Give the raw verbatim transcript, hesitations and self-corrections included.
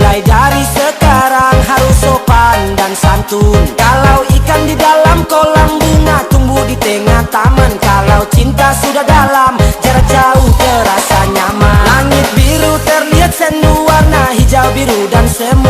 Mulai dari sekarang harus sopan dan santun. Kalau ikan di dalam kolam, bunga tumbuh di tengah taman. Kalau cinta sudah dalam, jarak jauh terasa nyaman. Langit biru terlihat sendu warna hijau, biru dan semu.